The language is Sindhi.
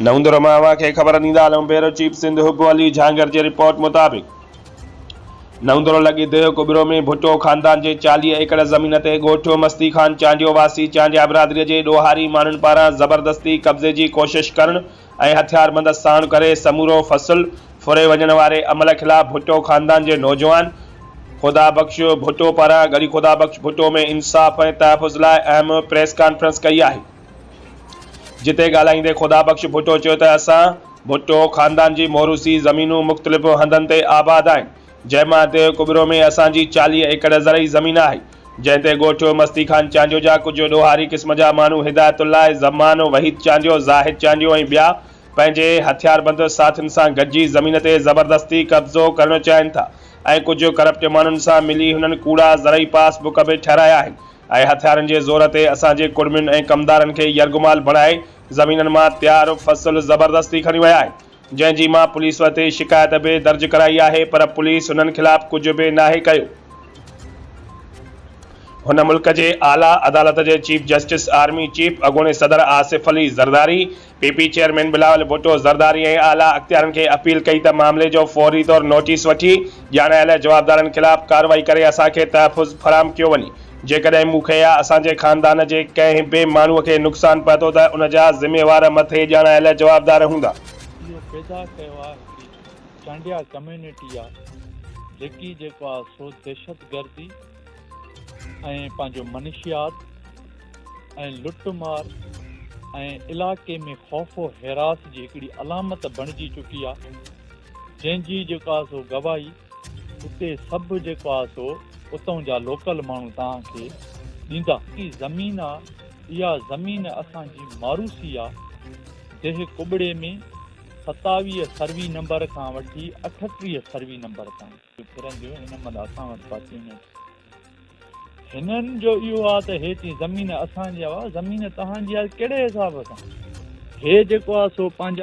نئون ديرو مان اوهان کي خبر ڏيندا هلون بيورو چيف سنڌ حب علي جهانگير جي رپورٽ مطابق نئون ديرو لڳي ديهه ڪٻرو ۾ ڀٽو خاندان جي 40 ايڪڙ زمين تي ڳوٺ مستي خان چانڊيو واسي چانڊيا برادري جي ڏوهاري ماڻهن پاران زبردستي قبضي جي ڪوشش ڪرڻ ۽ هٿياربند ساڻ ڪري سمورو فصل ڦري وڃڻ واري عمل خلاف ڀٽو خاندان جي نوجوان خدا بخش ڀٽو پاران ڳڙهي خدا بخش ڀٽو ۾ انصاف ۽ تحفظ لاء اهم پريس ڪانفرنس ڪئي آهي. جتي ڳالهائيندي خدا بخش ڀٽو چيو ته اسان ڀٽو خاندان جي موروثي زمينون مختلف هنڌن تي آباد آهن، جنهن مان ديهه ڪٻرو ۾ اسان جي 40 ايڪڙ زرعي زمين آهي، جنهن تي ڳوٺ مستي خان چانڊيو جا ڪجهه ڏوهاري قسم جا ماڻهو هدايت الله، زمان، وحيد چانڊيو، زاهد چانڊيو ۽ ٻيا پنهنجي هٿياربند ساٿين سان گڏجي زمين تي زبردستي قبضو ڪرڻ چاهين ٿا ۽ ڪجهه ڪرپٽ ماڻهن سان ملي هنن ڪوڙا زرعي پاس بڪ به ٺهرايا آهن. ۽ هٿيارن جي زور تي اسان جي ڪڙمين ۽ ڪمدارن کي يرغمال بڻائي زمينن مان تيار فصل زبردستي کڻي ويا آهن، جنهن جي مان پوليس وٽ شڪايت به درج ڪرائي آهي پر پوليس هنن خلاف ڪجهه به ناهي ڪيو. هن ملڪ جي اعليٰ عدالت جي چيف جسٽس، آرمي چيف، اڳوڻي صدر Asif Ali Zardari, P P chairman Bilawal Bhutto Zardari ۽ اعليٰ اختيارين کي اپيل ڪئي ته معاملي جو فوري طور نوٽيس وٺي ڄاڻايل جوابدارن خلاف ڪارروائي ڪري اسان کي تحفظ فراهم ڪيو وڃي، جيڪڏهن مون کي يا اسان جي خاندان جي ڪنهن به ماڻهو کي نقصان پهتو ته ان جا ذميوار مٿي ڄاڻايل جوابدار هوندا. اهو پيدا ڪيو آ هڪڙي چانڊيا ڪميونٽي آ جيڪي جيڪو آ سو دهشتگردي ۽ پنهنجو منشيات ۽ لٽ مار ۽ علائقي ۾ خوف و هراس جي هڪڙي علامت بڻجي چڪي آ جنهن جي جيڪو آ سو گواهي هتي سڀ جيڪو آ سو اتئون جا لوڪل ماڻهو توهان کي ڏيندا. جيڪي زمين آ اها زمين اسان جي معروثي آ ديهه ڪٻڙي ۾ 27 سروي نمبر کان وٺي 38 سروي نمبر تائين. ڦرنديون هن مهل اسان وٽ پهتيون آهن. هنن جو اهو آ ته هي چي زمين اسان جي آ، زمين توهان جي آ ڪهڙي حساب سان؟ هي جيڪو آ سو پنهنجا.